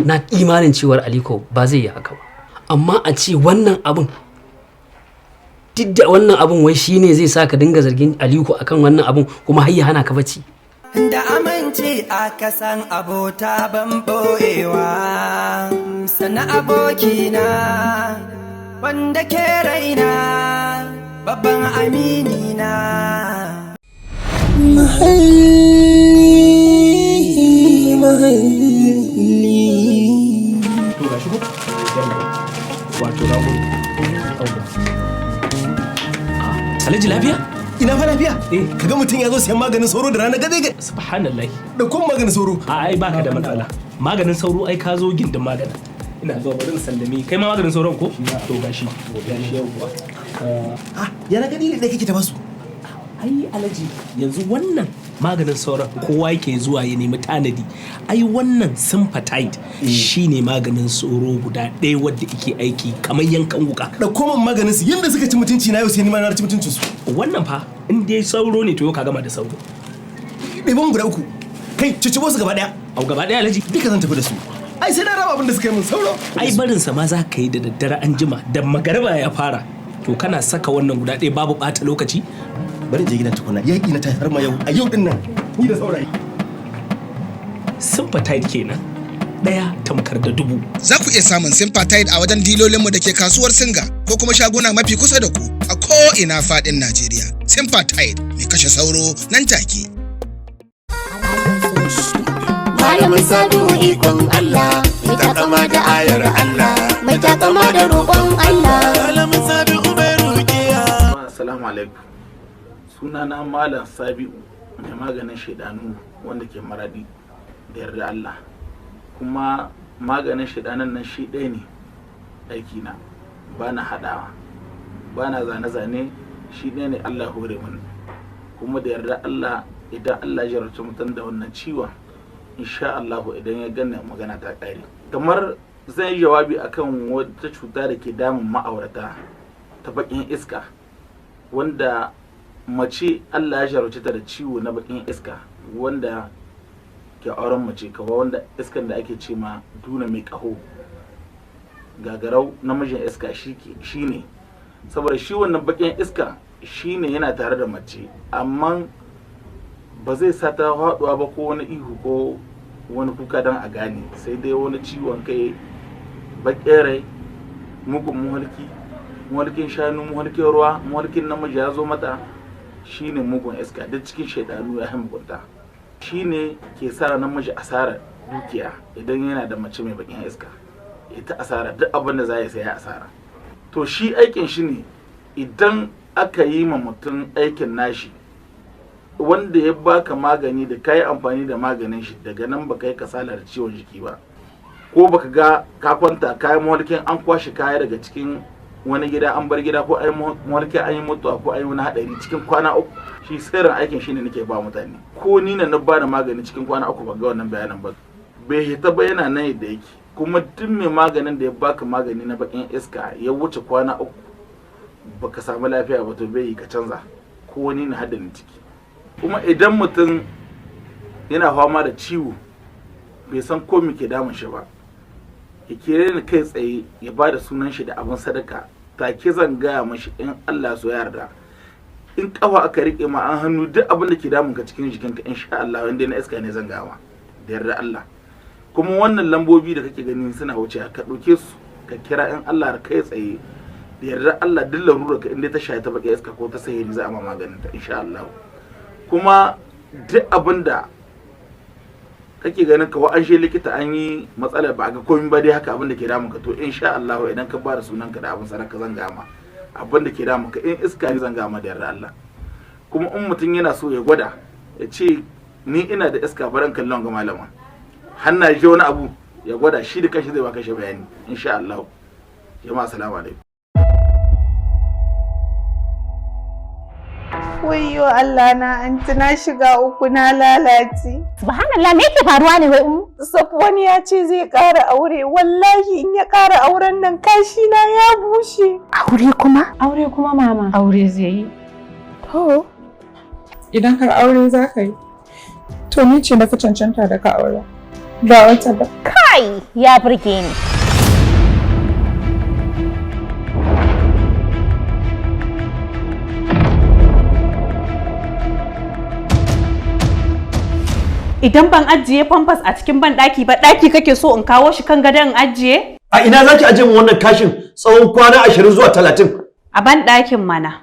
na imanin cewar Aliko ba zai yi haka ba. Amma a ce wannan abun, duk da wannan abun wai shine zai sa ka dinga zargin Aliko akan wannan abun kuma har ya hana ka bacci. Da aminci aka san abota ban ɓoyewa, sana abokina wanda ke raina, babban aminina. Mahalli, mahalli. To ga shi ko? Wato na gode. Alhaji, lafiya? Ina fa lafiya? Kaga mutum ya zo siyan maganin sauro da rana gaze ga. Subhanallah. Da kun maganin sauro. A ai baka da matsala. Maganin sauro, ai ka zo gindin maganin. Ina zuwa, bari in sallame. Kai ma maganin sauron ko? To gashi. Gashi, yauwa. Ah, ya na gani ne da kake ta basu. Ai Alhaji, yanzu wannan maganin sauron kowa yake zuwa ya nemi tanadi. Ai wannan Sympatite shine maganin sauro guda ɗaya wadda yake aiki kamar yankan wuka. Ɗauko min maganin su, yanda suka ci mutunci na yau, sai ni ma na ci mutuncin su. Wannan fa in dai sauro ne, to yau ka gama da sauro. Ɗiban guda uku. Kai, cicibo su gaba ɗaya. Au, gaba ɗaya, Alhaji? Duka zan tafi da su. Ai sai na raba abin da suka yi min sauro. Ai barinsa ma za ka yi da daddare, an jima da magariba ya fara. To kana saka wannan guda ɗaya, babu ɓata lokaci. Bari in je gidan tukuna. Yaƙi na tayar ma yau, a yau din nan. Ni da saurayi. Sympatite kenan. Ɗaya tamkar da dubu. Za ku iya samun Sympatite a wajen dilolinmu da ke kasuwar Singa ko kuma shaguna mafi kusa da ku a ko'ina faɗin Najeriya. Sympatite mai kashe sauro nan take. Malamin Sabiu, ikon Allah, mai takama da ayar Allah, mai takama da roƙon Allah. Malamin Sabiu mai rukiya. Assalamu alaikum. Sunana Malam Sabiu mai maganin shaidanu wanda ke Maradi, da yarda Allah. Kuma maganin shaidanan nan shi ɗaya ne aikina, ba na haɗawa, ba na zane-zane, shi ɗaya ne Allah hore mun. Kuma da yarda Allah, idan Allah ya jarabta mutum da wannan ciwon, insha Allah idan ya gane, magana ta ƙare. Kamar zan yi jawabi akan wata cuta da ke damun ma'aurata ta baƙin iska, wanda mace Allah ya jarabce ta da ciwo na baƙin iska, wanda ke auren mace kawai, wanda iskan da ake ce ma duna mai ƙaho, gagarau namijin iska shi ne. Saboda shi wannan baƙin iska shi ne yana tare da mace, amma ba zai sa ta haɗuwa ba ko wani ihu ko wani kuka don a gane, sai dai wani ciwon kai, baƙin rai, mugun muhalki, muhalkin shanu, muhalkin ruwa, muhalkin namiji ya zo mata. Shine mugun iska, duk cikin shaidanu ya mugunta. Shine ke sa namiji asarar dukiya idan yana da mace mai bakin iska, ita asara duk abin da za ya saya asara. To shi aikin shi ne, idan aka yi ma mutum aikin nashi, wanda ya baka magani da kayi amfani da maganin shi, daga nan baka yi kasala da ciwon jiki ba, ko baka ga ka kwanta kayan mawalkin an kwashe kaya daga cikin wani gida an bar gida, ko an mawalkin an yi mutuwa, ko an yi wani hadari, cikin kwana 3. Shi sirrin aikin shine nake ba mutane. Ko ni na ba da magani, cikin kwana 3 ban ga wannan bayanin ba, bai hita ba, yana nan yadda yake. Kuma duk mai maganin da ya baka magani na bakin iska ya wuce kwana 3 baka samu lafiya ba, to bai yi, ka canza, ko wani na haddana ciki. Kuma idan mutum yana fama da ciwo bai san ko me ke damun shi ba, ya kere ni kai tsaye, ya ba da sunan shi da abin sadaka, take zan gaya mashi. In Allah so yarda, in kafa aka rike ma an hannu, duk abin da ke damun ka cikin jikinka, insha Allah wanda na iska ne zan gama da yarda Allah. Kuma wannan lambobi da kake gani suna wuce, ka ɗauke su ka kira, in Allah kai tsaye da yarda Allah, duk larura ka inda ta shaye ta baki iska ko ta sahiri, za a ma maganin ta insha Allah. Kuma duk abin da kake ganin ka an she likita an yi matsalar ba ga komai ba dai, haka abin da ke damun ka, to insha Allah idan ka ba da sunan ka da abin sadaka, zan gama abin da ke damun ka. In iska ne, zan gama da yarda Allah. Kuma in mutum yana so ya gwada, ya ce ni ina da iska, baran kallon ga malama hanna ji wani abu, ya gwada shi da kanshi zai baka shi bayani insha Allah. Jama'a, assalamu alaikum. Wayyo Allah na, anti, na shiga uku, na lalace. Subhanallah, me yake faruwa ne wai, umu? Safwan ya ce zai ƙara aure, wallahi in ya ƙara auren nan kashi na ya bushe. Aure kuma? Aure kuma, mama. Aure zai yi. To. Idan har aure za ka yi, to ni ce na fi cancanta da ka aure. Ba wata ba. Kai, ya burge ni. Idan ban ajiye pampers a cikin ban daki ba, daki kake so in kawo shi kan gadon in ajiye? A ina zaki ajiye mu wannan kashin tsawon kwana 20 zuwa 30? A ban dakin mana.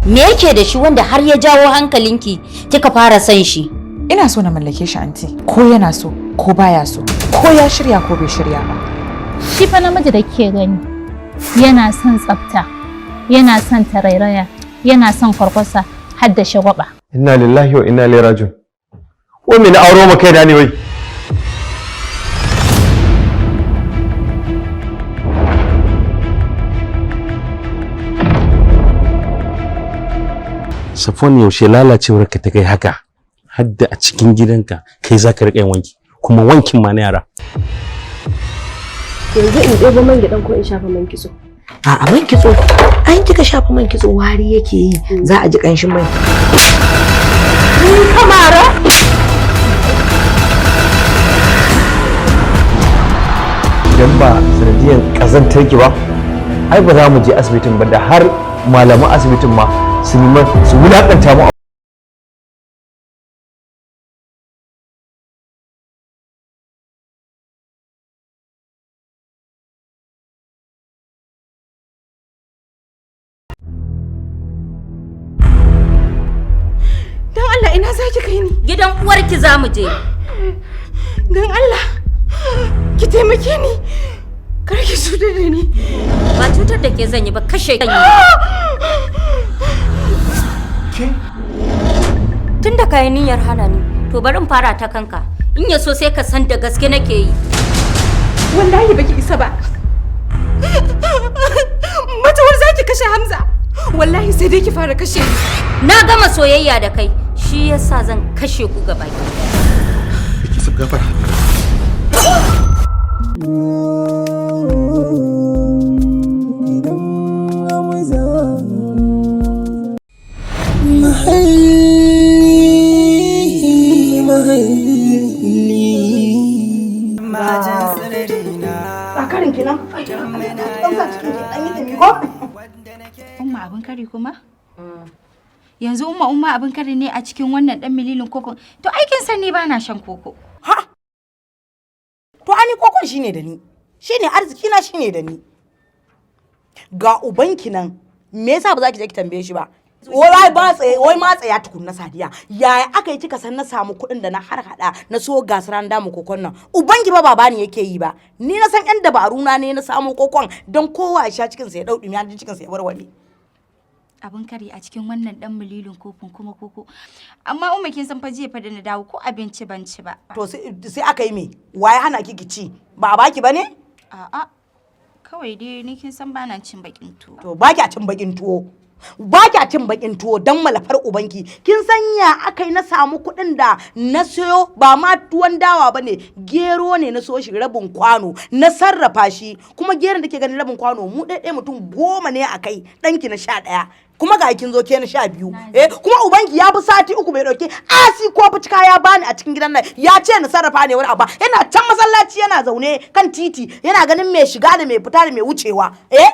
Me yake da shi wanda har ya jawo hankalinki kika fara son shi? Ina so na mallake shi anti, ko yana so ko baya so, ko ya shirya ko bai shirya ba. Shi fa namiji da kike gani yana son tsafta, yana son tarairaya, yana son kwarkwasa har da shagwaba. Inna lillahi wa inna ilaihi raji'un. Wai me na auro ma kaina ne wai? Safon, yaushe lalacewar ka ta kai haka, hadda a cikin gidanka kai za ka riƙa yin wanki, kuma wankin ma na yara? Yanzu in ɗebo man gyaɗan ko in shafa man kitso? A'a, man kitso. An kika shafa man kitso wari yake yi, za a ji ƙanshin mai. Ni kamara? Idan ba sanadiyan ƙazantar ki ba, ai ba za mu je asibitin ba, da har malaman asibitin ma su nemi su wulaƙanta mu. Don Allah, ina za ki kai ni? Gidan uwarki za mu je. Don Allah ki taimake ni. Kar ki cutar da ni. Ba cutar da ke zan yi ba, kashe ki. Tun da kayi niyyar hana ni, to bari in fara ta kanka. In ya so sai ka san da gaske nake yi. Wallahi baki isa ba. Matawar za ki kashe Hamza. Wallahi sai dai ki fara kashe ni. Na gama soyayya da kai, shi yasa zan kashe ku gaba ki. Ki sab gafara. Tsakarin kenan. Ɗan sa cikin ki ɗan yi dumi ko? Umma, abin kari kuma? Yanzu umma, umma, abin kari ne a cikin wannan dan mililin koko. To aikin san ni ba na shan koko. To ani kokon shine da ni. Shine arziki na, shine da ni. Ga ubanki nan, me yasa ba za ki je ki tambaye shi ba? Wai ba tsaye, wai ma tsaya tukunna Sadiya. Yaya aka yi kika san na samu kuɗin da na har hada na so gasar an damu kokon nan? Ubanki ba baba ne yake yi ba. Ni na san yan dabaru na ne na samu kokon don kowa ya sha cikin sa ya dau dumi, hanjin cikin sa ya warware. Abin kari a cikin wannan dan mililin kofin kuma koko. Amma umma, kin san fa jiya fa da na dawo ko abinci ban ci ba. To sai aka yi me? Waye hana ki ki ci? Ba a baki bane? A'a. Kawai dai ni kin san bana cin bakin tuwo. To ba kya cin bakin tuwo. Ba kya cin bakin tuwo dan malafar ubanki. Kin san ya aka yi na samu kuɗin da na sayo? Ba ma tuwon dawa ba ne, gero ne na so shi rabin kwano, na sarrafa shi. Kuma geron da ke ganin rabin kwano, mu ɗaya mutum 10 ne a kai, ɗanki na 11. Kuma ga kin zo ke na 12. Eh, kuma ubanki ya fi sati 3 bai ɗauke asi ko fucika ya bani a cikin gidan nan ya ce na sarrafa ne wani abu. Yana can masallaci yana zaune kan titi yana ganin mai shiga da mai fita da mai wucewa. Eh,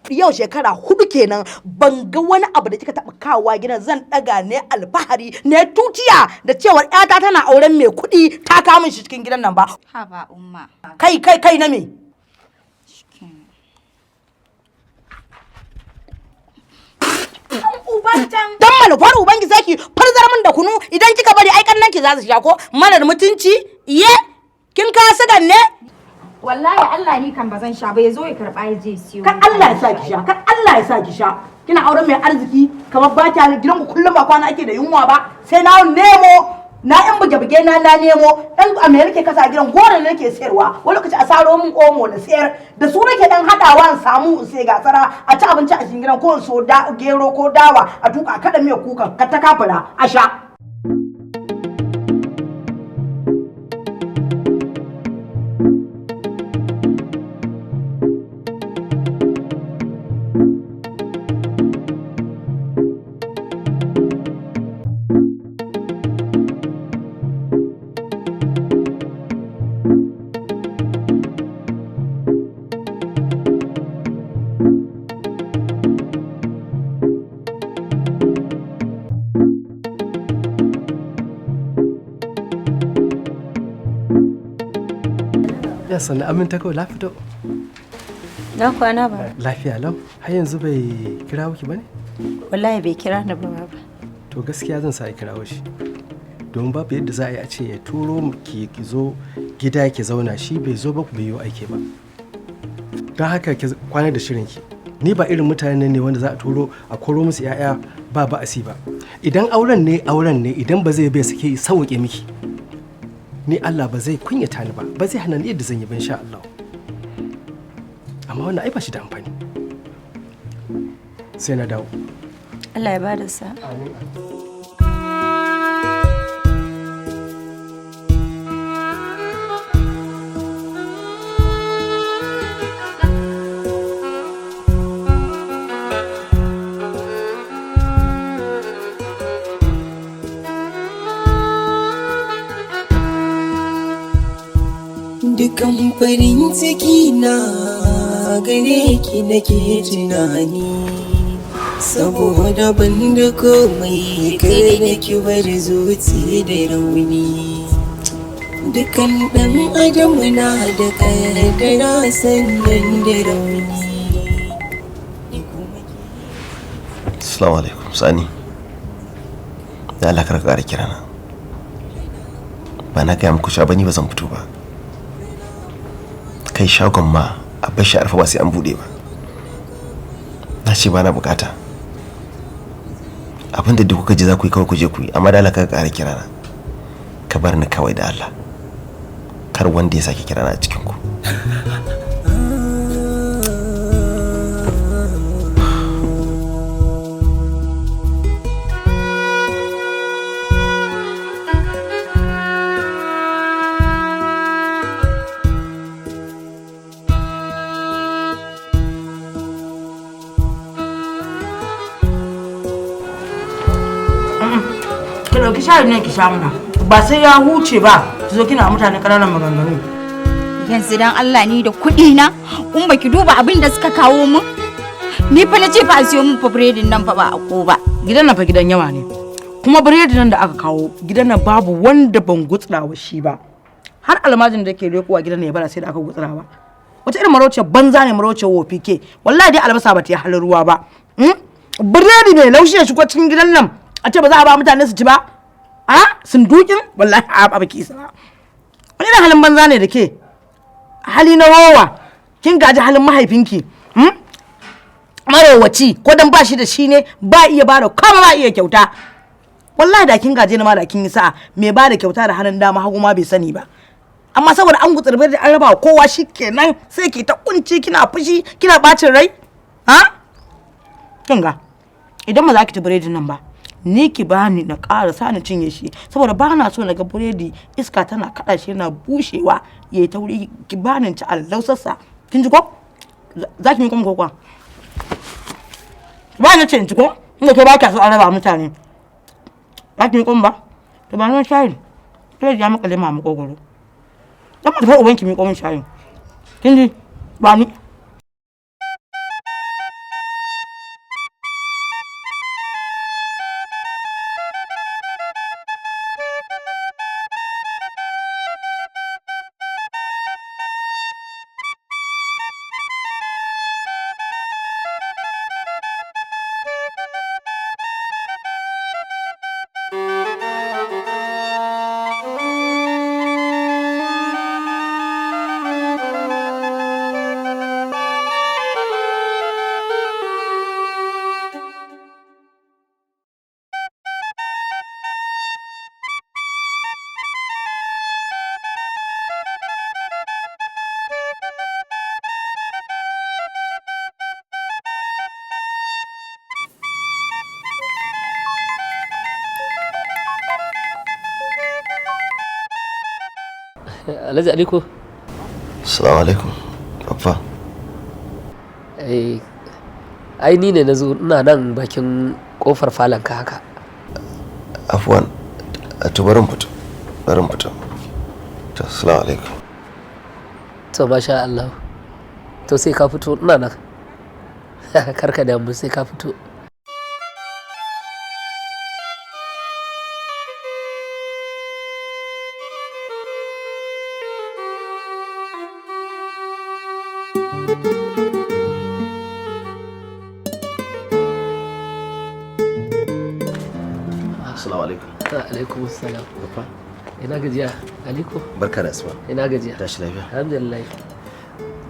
yau shekara 4 kenan ban ga wani abu da kika taɓa kawowa gidan zan ɗaga ne alfahari ne tutiya da cewar ƴata tana auren mai kuɗi ta kawo min shi cikin gidan nan ba. Haba umma. Kai kai kai na me? Dan malufar ubanki zaki farzar min da kunu, idan kika bari ai kannan ki za su sha ko marar mutunci. Iye, kin ka sigan ne? Wallahi Allah ni kan bazan sha ba, yazo ya karba ya je siyo. Kar Allah ya sa ki sha, kar Allah ya sa ki sha. Kina auren mai arziki kamar ba kya gidan ku kullum ba kwana ake da yunwa ba. Sai na nemo na yan buge-buge na na nemo dan a me nake kasa gidan, goro ne nake sayarwa, wani lokaci a saro min omo na sayar, da su nake dan hadawa in samu in sai gasara a ci abinci a cikin gidan, ko in so da gero ko dawa a tuka kada miya kukan ka ta kafura a sha. Ya sanna aminta kawai la fito. Na kwana ba. Lafiya lau. Har yanzu bai kira ki bane? Wallahi bai kira ni ba baba. To gaskiya zan sa ya kirawo shi. Domin babu yadda za a yi a ce ya turo ki ki zo gida ki zauna shi bai zo ba ku bai yi aiki ba. Don haka ki kwana da shirin ki. Ni ba irin mutanen ne wanda za a turo a koro musu 'ya'ya ba ba'asi ba. Idan auren ne auren ne, idan ba zai bai sake sauke miki. Ni Allah ba zai kunyata ni ba, ba zai hana ni yadda zan yi ba insha Allah. Amma wannan ai ba shi da amfani. Sai na dawo. Allah ya bada sa'a. Amin. Dukan farin ciki na gare ki nake tunani, saboda ban da komai kar da ki bar zuci da rauni. Dukan dan adam na da kaddara sannan da rauni. Assalamu alaikum Sani. Da Allah kar ka ƙara kirana. Ba na gaya muku cewa ba ni ba zan fito ba. Kai shagon ma a bar shi a rufe ba sai an buɗe ba. Na ce ba na bukata. Abin da duk kuka ji za ku yi kawai ku je ku yi, amma da Allah kar ka ƙara kirana. Ka bar ni kawai da Allah. Kar wanda ya sake kirana a cikin ku. Ki ɗauki shayin nan ki sha mana, ba sai ya huce ba ki zo kina mutane ƙananan maganganu. Yanzu dan Allah ni da kuɗi na in baki duba abin da suka kawo mun. Ni fa na ce fa a siyo mun fa biredin nan fa ba a ko ba. Gidan nan fa gidan yawa ne, kuma biredin nan da aka kawo gidan nan babu wanda ban gutsurawa shi ba. Har almajin da ke lekowa gidan nan ya bara sai da aka gutsurawa. Wata irin marauciyar banza ne marauciyar wofi ke, wallahi dai albasa ba ta yi halin ruwa ba. Biredi mai laushi ya shigo cikin gidan nan a ce ba za a ba mutane su ci ba. A sundukin wallahi a ba ki isa ba. Wani irin halin banza ne da ke hali na rowa. Kin gaji halin mahaifinki, marowaci, ko dan ba shi da shi ne ba iya ba da kama ba iya kyauta. Wallahi da kin gaje ni ma da kin yi sa'a, me ba da kyauta da hannun dama hagu ma bai sani ba. Amma saboda an gutsurbe da an raba kowa shikenan sai ki ta kunci kina fushi kina bacin rai. Ha kin ga idan ba za ki ci biredin nan ba, ni ki bani na ƙara sa ni cinye shi, saboda ba na so na ga biredi iska tana kaɗa shi yana bushewa yayi tauri. Ki bani ci allausarsa, kin ji ko? Za ki miƙo min ko kuwa? Ba na ce in ci ko? Inda ke ba kya so an raba mutane. Za ki miƙo min ba? To ba na shayin. Biredi ya maƙale ma maƙogwaro. Dan matar uban ki miƙo min shayin. Kin ji? Ba ni. Alhaji Aliko. Assalamu alaikum. Abba. Eh, ai ni ne nazo ina nan bakin kofar falon ka haka. Afwan, to barin fito. Barin fito. To assalamu alaikum. To masha Allah. To sai ka fito ina nan. Karka damu sai ka fito. Assalamu alaikum. Wa alaikum assalam. Ina gajiya, Aliko? Barka da asuba. Ina gajiya. Tashi lafiya. Alhamdulillah.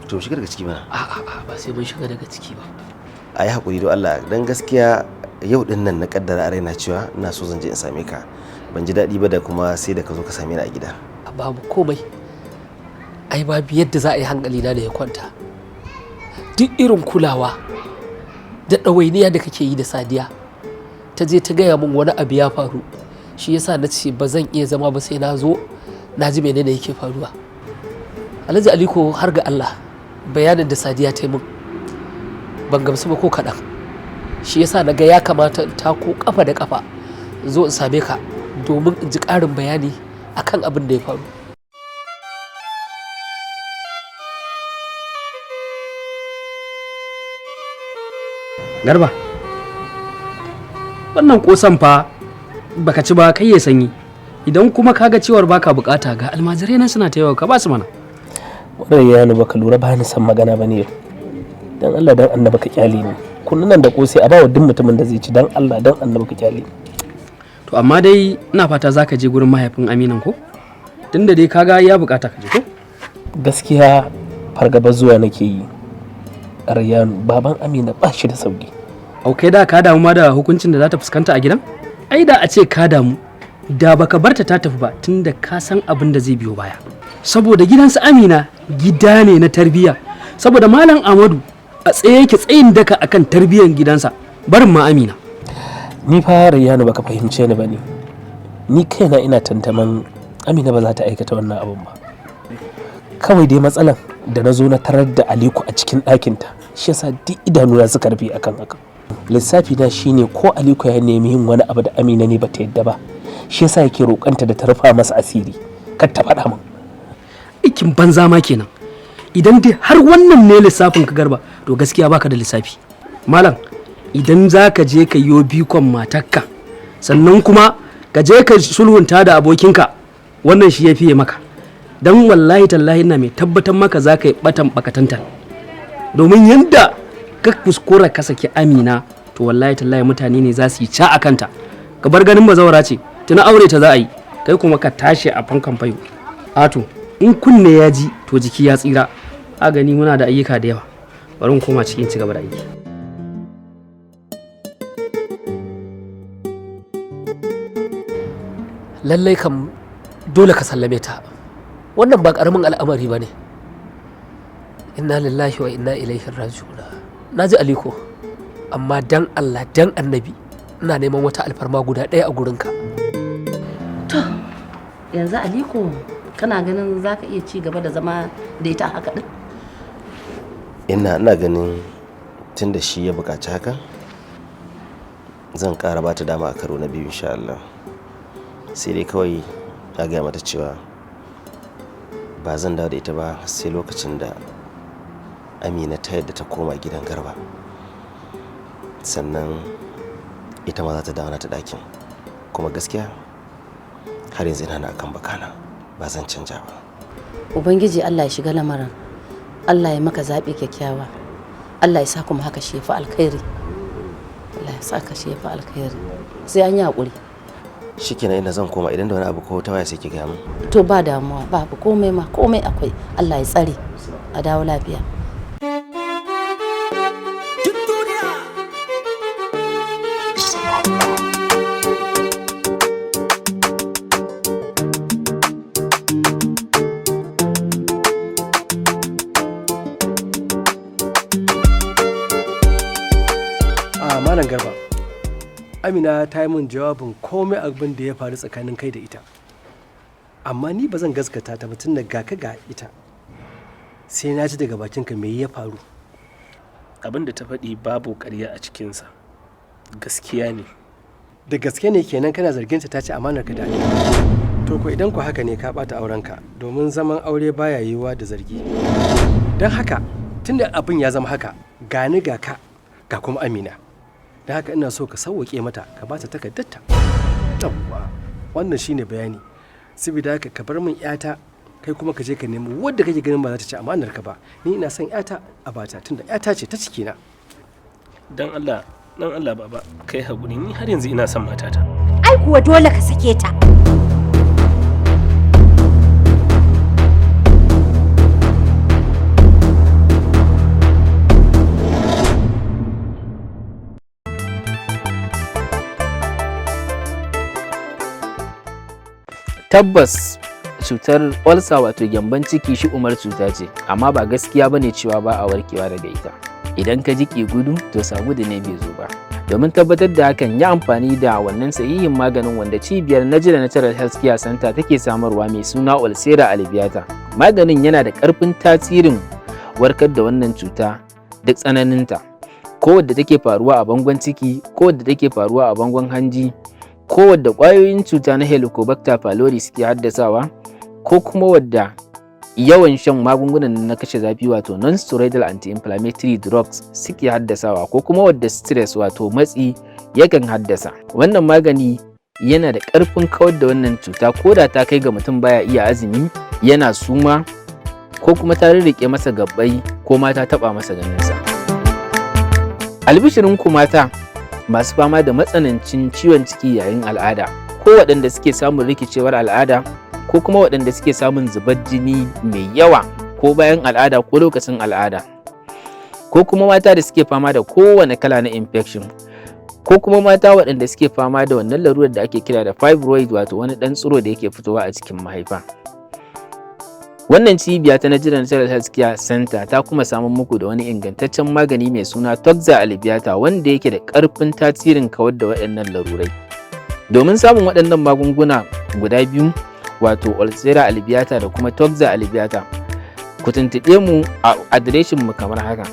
To shiga daga ciki mana. A'a, ba sai mun shiga daga ciki ba. A yi haƙuri don Allah, don gaskiya yau din nan na kaddara a raina cewa ina so zan je in same ka. Ban ji daɗi ba da kuma sai da ka zo ka same ni a gida. Babu komai. Ai babu yadda za a yi hankali na da ya kwanta. Duk irin kulawa da ɗawainiya da kake yi da Sadiya. Ta je ta gaya min wani abu ya faru. Shi yasa na ce ba zan iya zama ba sai na zo na ji menene yake faruwa. Alhaji Aliko, har ga Allah, bayanin da Sadiya ta yi min ban gamsu ba ko kaɗan. Shi yasa na ga ya kamata in tako kafa da kafa zo in same ka domin in ji ƙarin bayani akan abin da ya faru. Garba, wannan kosan fa baka ci ba kai ya sanyi. Idan kuma kaga cewar baka bukata, ga almajirai nan suna taiwa, ka ba su mana. Wannan yana baka lura ba ni san magana bane yau. Dan Allah dan Annabi ka kyale ni. Kunnan nan da kosai a bawa duk mutumin da zai ci, dan Allah dan Annabi ka kyale ni. To amma dai ina fata zaka je gurin mahaifin Aminan ko? Tunda dai kaga ya bukata ka je ko? Gaskiya fargaba zuwa nake yi. Rayyanu, baban Amina ba shi da sauki. Ok, da ka damu ma da hukuncin da za ta fuskanta a gidan? Ai da a ce ka damu, da baka barta ta tafi ba, tunda ka san abin da zai biyo baya. Saboda gidansu Amina gida ne na tarbiyya. Saboda Malam Amadu a tsaye yake tsayin daka akan tarbiyyar gidansa, barin ma Amina. Ni fa Rayyanu baka fahimce ni bane. Ni kaina ina tantaman Amina ba za ta aikata wannan abun ba. Kawai dai matsalan da na zo na tarar da Aliko a cikin ɗakinta, shi yasa duk idanuna suka rufe akan haka. Lissafi na shine ko Aliko ya nemi yin wani abu da Amina ne bata yadda ba, shi yasa yake roƙanta da ta rufa masa asiri kar ta faɗa min. Aikin banza ma kenan. Idan dai har wannan ne lissafin ka, Garba, to gaskiya baka da lissafi. Malam, idan za ka je ka yiwo bikon matarka, sannan kuma ka je ka sulhunta da abokinka, wannan shi ya fiye maka. Don wallahi tallahi ina mai tabbatar maka za ka yi batan bakatanta. Domin yadda ka kuskura ka saki Amina, to wallahi tallahi mutane ne za su yi ca a kanta. Ka bar ganin bazawara ce, tuna aure ta za a yi, kai kuma ka tashi a fankan fayo. Ato, in kunne ya ji to jiki ya tsira. A gani muna da ayyuka da yawa, bari mu koma cikin ci gaba da aiki. Lallai kam dole ka sallame ta. Wannan ba karamin al'amari ba ne. Inna lillahi wa inna ilaihi raji'un. Na ji Aliko, amma dan Allah dan Annabi ina neman wata alfarma guda ɗaya a gurinka. To, yanzu Aliko, kana ganin za ka iya ci gaba da zama da ita haka din? Ina ganin tunda shi ya buƙaci haka, zan ƙara bata dama a karo na biyu insha Allah. Sai dai kawai na gaya mata cewa ba zan dawo da ita ba sai lokacin da Amina ta yadda ta koma gidan Garba, sannan ita ma za ta dawo na ta ɗakin. Kuma gaskiya har yanzu ina nan akan bakana, ba zan canja ba. Ubangiji Allah ya shiga lamarin. Allah ya maka zaɓi kyakkyawa. Allah ya sa kuma haka shi ya fi alkhairi. Allah ya sa ka shi ya fi alkhairi. Sai an yi haƙuri. Shikenan, ina zan koma. Idan da wani abu ko ta waya sai ki gaya min. To ba damuwa, babu komai ma, komai akwai. Allah ya tsare. A dawo lafiya. A Malam Garba, Amina ta yi min jawabin komai abin da ya faru tsakanin kai da ita, amma ni ba zan gaskata ta ba tun da ga ka ga ita, sai na ji daga bakinka me ya faru. Abin da ta faɗi babu ƙarya a cikinsa, gaskiya ne. Da gaske ne kenan kana zargin ta ci amanar ka da Amina? To ko idan ku haka ne, ka bata aurenka, domin zaman aure baya yiwuwa da zargi. Don haka tunda abin ya zama haka, gani ga ka ga kuma Amina, don haka ina so ka sauwaƙe mata, ka bata takardarta. Yawwa, wannan shine bayani. Saboda haka ka bar min yata Kai kuma ka je ka nemi wadda kake ganin ba za ta ci amanar ka ba. Ni ina son 'yata a bata, tunda 'yata ce ta ciki na. Dan Allah, dan Allah baba, kai hakuri, ni har yanzu ina son matata. Ai kuwa dole ka sake ta. Tabbas cutar olsa, wato gyamban ciki, shi umar cuta ce, amma ba gaskiya bane cewa ba a warkewa daga ita. Idan ka ji ki gudu, to gudu ne bai zo ba. Domin tabbatar da hakan, yi amfani da wannan sahihin maganin wanda cibiyar Najira Natural Health Care Center take samarwa, mai suna Ulcera Alleviator. Maganin yana da ƙarfin tasirin warkar da wannan cuta duk tsananinta, ko wadda take faruwa a bangon ciki, ko wadda take faruwa a bangon hanji, ko wadda ƙwayoyin cuta na Helicobacter pylori suke haddasawa, ko kuma wadda yawan shan magungunan na kashe zafi, wato non-steroidal anti-inflammatory drugs, suke haddasawa, ko kuma wadda stress, wato matsi, yakan haddasa. Wannan magani yana da ƙarfin kawar da wannan cuta, ko da ta kai ga mutum baya iya azumi, yana suma, ko kuma ta rirriƙe masa gabbai, ko ma ta taɓa masa ganinsa. Albishirinku mata masu fama da matsanancin ciwon ciki yayin al'ada, ko waɗanda suke samun rikicewar al'ada, ko kuma waɗanda suke samun zubar jini mai yawa, ko bayan al'ada ko lokacin al'ada, ko kuma mata da suke fama da kowane kala na infection, ko kuma mata waɗanda suke fama da wannan larurar da ake kira da fibroid, wato wani ɗan tsiro da yake fitowa a cikin mahaifa. Wannan cibiya ta Nigerian Natural Health Care Center ta kuma samun muku da wani ingantaccen magani mai suna Toxa Alleviator, wanda yake da ƙarfin tasirin kawar da waɗannan larurai. Domin samun waɗannan magunguna guda biyu, wato Ulcera Alleviator da kuma Toxa Alleviator, ku tuntuɓe mu a adireshin mu kamar haka.